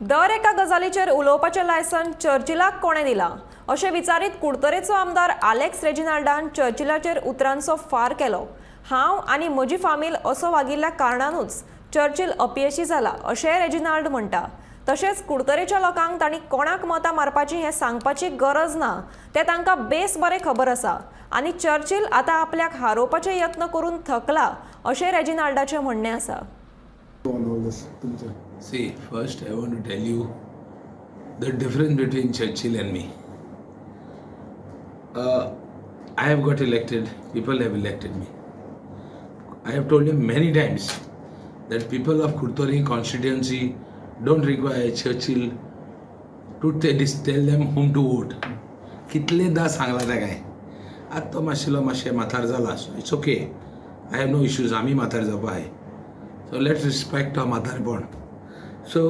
दर एका गजालीचेर उलोवपाचें लायसन चर्चिलाक कोणें दिलां अशें विचारीत कुडतरेचो आमदार आलेक्स रेजिनाल्डान चर्चिलाचेर उतरांचो फार केलो. हांव आनी म्हजी फामील असो वागिल्ल्या कारणानूच चर्चिल अपयशी जाला अशेंय रेजिनाल्ड म्हणटा. तशेंच कुडतरेच्या लोकांक तांणी कोणाक मतां मारपाची हें सांगपाची गरज ना, तें तांकां बेस बरें खबर आसा आनी चर्चिल आतां आपल्याक हारोवपाचे यत्न करून थकला अशें रेजिनाल्डाचें म्हणणें आसा. On all this तुमचं? See, first I want to tell you the difference between Churchill and me. I have got elected, people have elected me. I have told him many times that people of Curtorim constituency don't require Churchill to tell them whom to vote. कितलेदा सांगला तेका. आतां तो मातशेलो मातशें म्हातार जाला, so it's okay, I have no issues. आमी म्हातार जावपा आहाय, so let's respect म्हातारपण. सो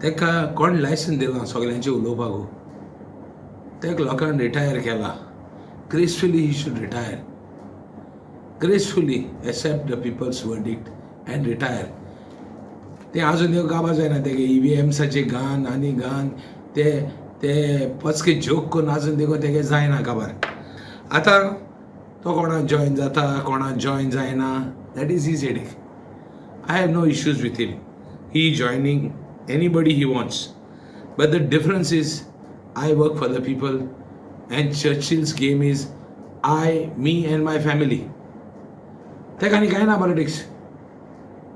ताका कोण लायसन्स दिलां सगल्यांचें उलोवपाक? ताका लोकांक रिटायर केला. Gracefully he should retire, gracefully accept the people's verdict and retire. ते अजून एक गाबा जायना तेगे ईव्हीएम्साचे घाण आनी घाण, ते ते पचके जोक करून अजून देखून तेगे जायना काबार. आतां तो कोणा जॉयन जाता, कोणा जॉयन जायना, that is his headache. I have no issues with him. He joining anybody he wants. But the difference is I work for the people and Churchill's game is I, me and my family. तेका आनी कांय ना politics.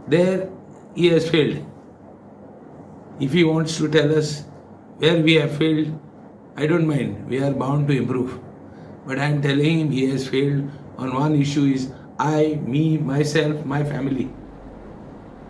There he has failed. If he wants to tell us where we have failed, I don't mind. We are bound to improve. But I am telling him he has failed on one issue is I, me, myself, my family.